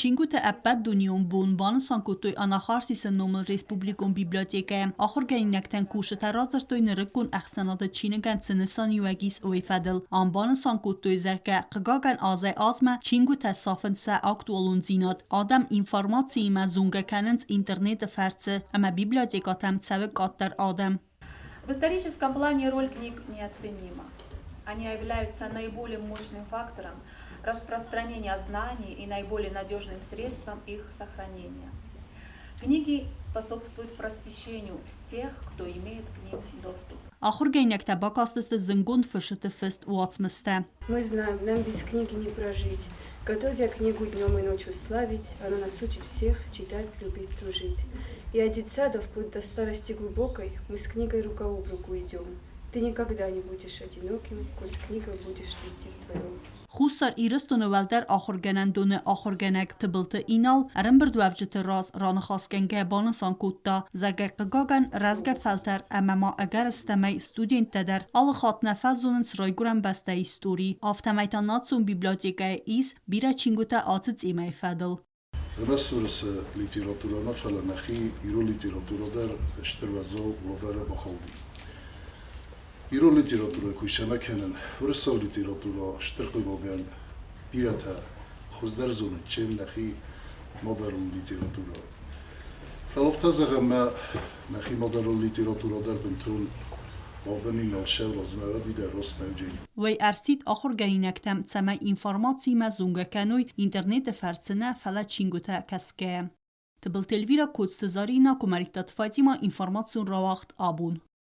Чингуыты ӕппӕтдунеон бон банысан кодтой Анахарсисы номыл республикон библиотекӕйы. Ахуыргӕнинӕгтӕн курсытӕ радзырдтой нырыккон ӕхсӕнады чиныгӕн цы нысаниуӕг ис, уый фӕдыл. Ам банысан кодтой, зӕгъгӕ, хъыгагӕн, азӕй-азмӕ чингуытӕ сафынц сӕ актуалондзинад. Адӕм информациимӕ зонгӕ кӕнынц интернеты фӕрцы, ӕмӕ библиотекӕтӕм цӕуы къаддӕр адӕм. В историческом плане роль книг неоценима. Они являются наиболее мощным фактором распространения знаний и наиболее надежным средством их сохранения. Книги способствуют просвещению всех, кто имеет к ним доступ. Ахуыргӕнинӕгтӕ бакастысты зынгонд фысыты фыст уацмыстӕ. Мы знаем, нам без книги не прожить. Готовя книгу днем и ночью славить, она нас учит всех читать, любить, дружить. И от детсада вплоть до старости глубокой мы с книгой рука об руку идем. Ты никогда не будешь одиноким, коль с книгой будешь ты идти вдвоем. Хуссар Ирыстоны уӕлдӕр ахуыргӕнӕндоны ахуыргӕнӕг Тыбылты Инал ӕрӕмбырдуӕвджыты раз раныхасгӕнгӕ банысан кодта, зӕгъгӕ, хъыгагӕн, рӕзгӕ фӕлтӕр ӕмӕ ма ӕгӕрыстӕмӕй студенттӕ дӕр алы хатт нӕ фӕзонынц райгуырӕн бӕстӕйы истори. Афтӕмӕй та национ библиотекӕйы ис бирӕ чингуытӕ ацы темӕйы фӕдыл. Ӕрмӕст уырысы литературӕ нӕ, фӕлӕ нӕхи ирон литературӕ дӕр стыр уӕззау уавӕры бахауди. Ирон литературӕ куы сӕмӕ кӕнын, уырыссаг литературӕ стыр хъыгагӕн бирӕтӕ хуыздӕр зонынц, чем нӕхи мадӕлон литературӕ. Фӕлӕ афтӕ зӕгъӕм, мӕ нӕхи мадӕлон литературӕ дӕр бынтон бабын нал сӕвразмӕ уӕд раст нӕуджын. Уый ӕрсидт ахуыргӕнинӕгтӕм, цӕмӕй информациимӕ зонгӕ кӕной интернеты фӕрцы нӕ, фӕлӕ чингуытӕ кӕсгӕйӕ. Тыбылты Эльвира, Коцты Заринӕ, Куымӕридтаты Фатимӕ, информацион рауагъд абон.